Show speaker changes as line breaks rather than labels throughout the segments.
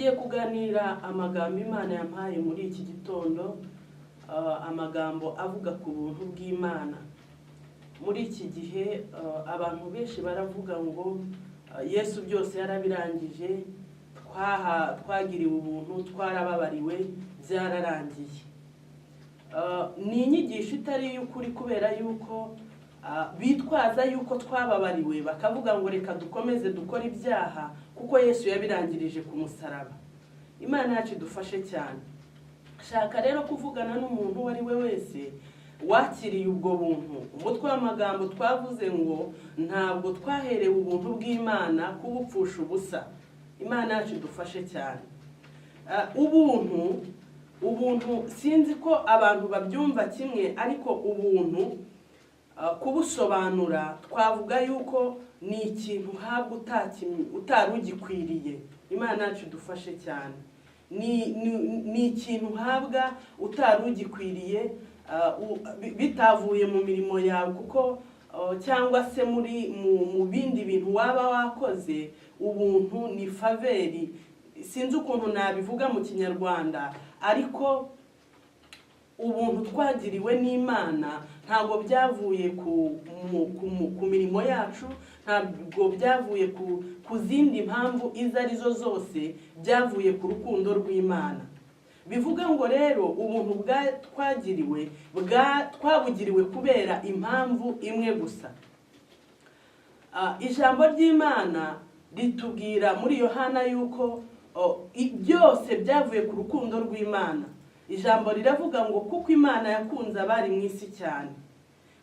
Tugiye kuganira amagambo Imana yampaye muri iki gitondo, amagambo avuga ku buntu bw'Imana. Muri iki gihe abantu benshi baravuga ngo Yesu byose yarabirangije, twagiriwe ubuntu, twarababariwe, byararangiye. Ni inyigisho itari iy'ukuri, kubera yuko bitwaza yuko twababariwe, bakavuga ngo reka dukomeze dukore ibyaha kuko Yesu yabirangirije ku musaraba. Imana yacu idufashe cyane. Shaka rero kuvugana n'umuntu uwo ari we wese wakiriye ubwo buntu. Umutwe w'amagambo twavuze ngo ntabwo twaherewe ubuntu bw'Imana kubupfusha ubusa. Imana yacu idufashe cyane. Ubuntu sinzi ko abantu babyumva kimwe, ariko ubuntu kubusobanura twavuga yuko ni ikintu uhabwa utari ugikwiriye. Imana yacu idufashe cyane. Ni ikintu uhabwa utari ugikwiriye, bitavuye mu mirimo yawe kuko cyangwa se muri mu bindi bintu waba wakoze. Ubuntu ni faveur, sinzi ukuntu nabivuga mu Kinyarwanda, ariko ubuntu twagiriwe n'Imana ntabwo byavuye ku mirimo yacu, ntabwo byavuye ku zindi mpamvu izo arizo zose, byavuye ku rukundo rw'Imana. Bivuga ngo rero ubuntu bwa twagiriwe twabugiriwe kubera impamvu imwe gusa. Ijambo ry'Imana ritubwira muri Yohana yuko byose byavuye ku rukundo rw'Imana. Ijambo riravuga ngo kuko Imana yakunze abari mu isi cyane,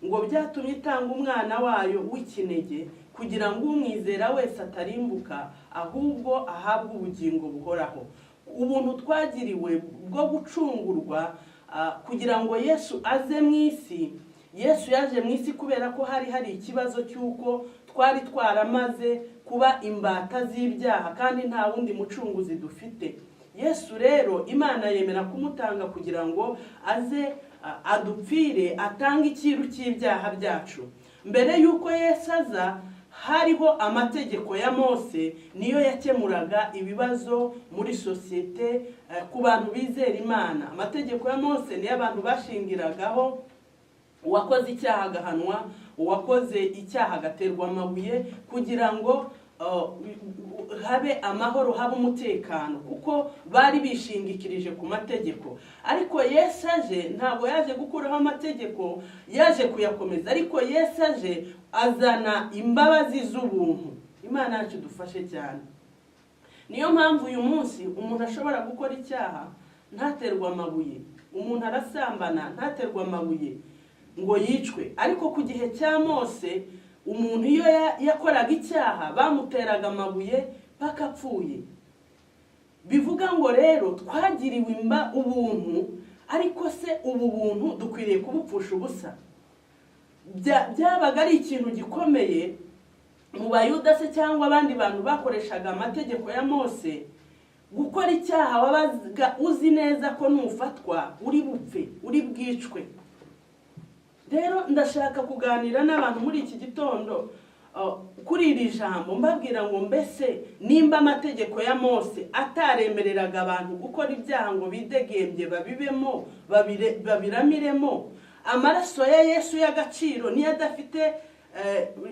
ngo byatumye itanga umwana wayo w'ikinege, kugira ngo umwizera wese atarimbuka, ahubwo ahabwe ubugingo buhoraho. Ubuntu twagiriwe bwo gucungurwa, kugira ngo Yesu aze mu isi. Yesu yaje mu isi kubera ko hari hari ikibazo cy'uko twari twaramaze kuba imbata z'ibyaha kandi nta wundi mucunguzi dufite. Yesu rero Imana yemera kumutanga kugira ngo aze adupfire, atange icyiru cy'ibyaha byacu. Mbere y'uko Yesu aza, hariho amategeko ya Mose, niyo yakemuraga ibibazo muri sosiyete ku bantu bizera Imana. Amategeko ya Mose niyo abantu bashingiragaho: uwakoze icyaha agahanwa, uwakoze icyaha agaterwa amabuye, kugira ngo habe amahoro, habe umutekano, kuko bari bishingikirije ku mategeko. Ariko Yesu aje, ntabwo yaje gukuraho amategeko, yaje kuyakomeza. Ariko Yesu aje azana imbabazi z'ubuntu. Imana yacu dufashe cyane. Niyo mpamvu uyu munsi umuntu ashobora gukora icyaha ntaterwe amabuye, umuntu arasambana ntaterwe amabuye ngo yicwe. Ariko ku gihe cya Mose, umuntu iyo yakoraga icyaha bamuteraga amabuye paka apfuye. Bivuga ngo rero twagiriwe ubuntu, ariko se ubu buntu dukwiriye kubupfusha ubusa? Byabaga ari ikintu gikomeye mu Bayuda se cyangwa abandi bantu bakoreshaga amategeko ya Mose gukora icyaha wabaga uzi neza ko nufatwa uri bupfe, uri bwicwe. Rero ndashaka kuganira n'abantu muri iki gitondo kuri iri jambo, mbabwira ngo mbese nimba amategeko ya Mose ataremereraga abantu gukora ibyaha ngo bidegembye, babibemo, babiramiremo, amaraso ya Yesu y'agaciro niyo adafite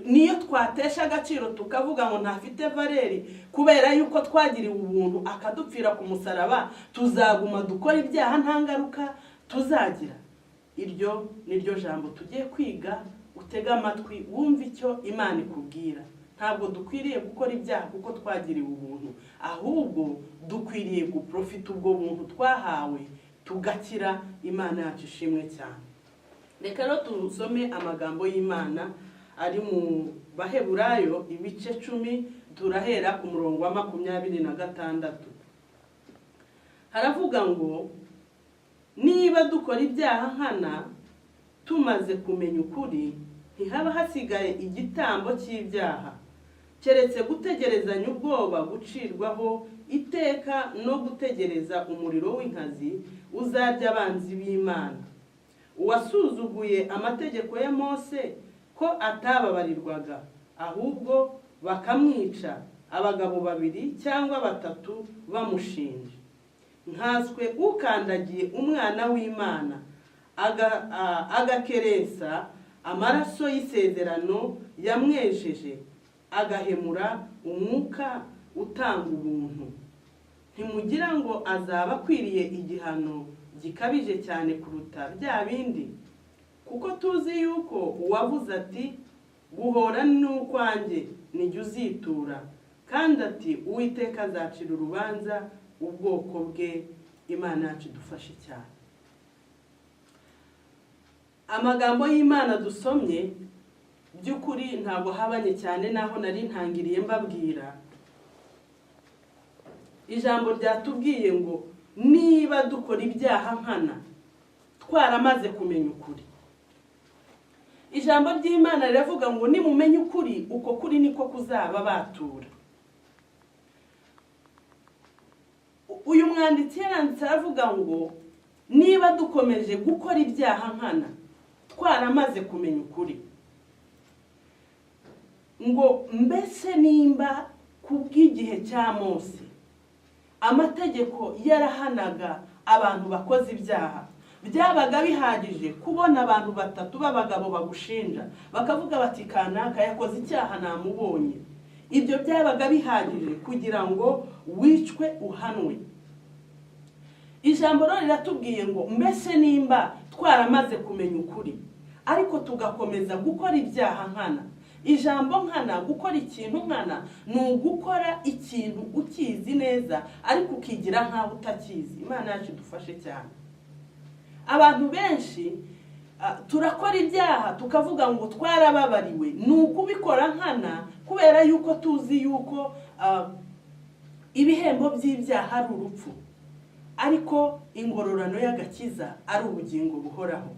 niyo twatesha agaciro tukavuga ngo ntafite valeur kubera yuko twagiriwe ubuntu akadupfira ku musaraba, tuzaguma dukora ibyaha nta ngaruka tuzagira? Iryo ni ryo jambo tugiye kwiga. Utege amatwi wumve icyo Imana ikubwira. Ntabwo dukwiriye gukora ibyaha kuko twagiriwe ubuntu, ahubwo dukwiriye guprofita ubwo buntu twahawe tugakira. Imana yacu ishimwe cyane. Reka rero tusome amagambo y'Imana ari mu Baheburayo ibice 10, turahera ku murongo wa 26. Haravuga ngo niba dukora ibyaha nkana tumaze kumenya ukuri, ntihaba hasigaye igitambo cy'ibyaha, keretse gutegerezanya ubwoba gucirwaho iteka no gutegereza umuriro w'inkazi uzarya abanzi b'Imana. Uwasuzuguye amategeko ya Mose ko atababarirwaga, ahubwo bakamwica. Abagabo babiri cyangwa batatu bamushinja. Nkanswe ukandagiye Umwana w'Imana, agakerensa amaraso y'isezerano yamwejeje, agahemura Umwuka utanga ubuntu, ntimugira ngo azaba akwiriye igihano gikabije cyane kuruta bya bindi? Kuko tuzi yuko uwavuze ati: "Guhora ni ukwanjye, nijye uzitura," kandi ati: "Uwiteka azacira urubanza ubwoko bwe." Imana yacu idufashe cyane. Amagambo y'Imana dusomye by'ukuri ntabwo habanye cyane n'aho nari ntangiriye mbabwira. Ijambo ryatubwiye ngo niba dukora ibyaha nkana twaramaze kumenya ukuri, ijambo ry'Imana riravuga ngo nimumenye ukuri, uko kuri niko kuzaba batura. Uyu mwanditsi yaranditse aravuga ngo niba dukomeje gukora ibyaha nkana twaramaze kumenya ukuri, ngo mbese nimba ku bw'igihe cya Mose amategeko yarahanaga abantu bakoze ibyaha, byabaga bihagije kubona abantu batatu b'abagabo bagushinja, bakavuga bati: "Kanaka yakoze icyaha, namubonye." Ibyo byabaga bihagije kugira ngo wicwe, uhanwe. Ijambo rero riratubwiye ngo mbese nimba twaramaze kumenya ukuri ariko tugakomeza gukora ibyaha nkana. Ijambo nkana, gukora ikintu nkana, ni ugukora ikintu ukizi neza ariko ukigira nkaho utakizi. Imana yacu idufashe cyane. Abantu benshi turakora ibyaha tukavuga ngo twarababariwe. Ni ukubikora nkana kubera yuko tuzi yuko ibihembo by'ibyaha ari urupfu, ariko ingororano y'agakiza ari ubugingo buhoraho.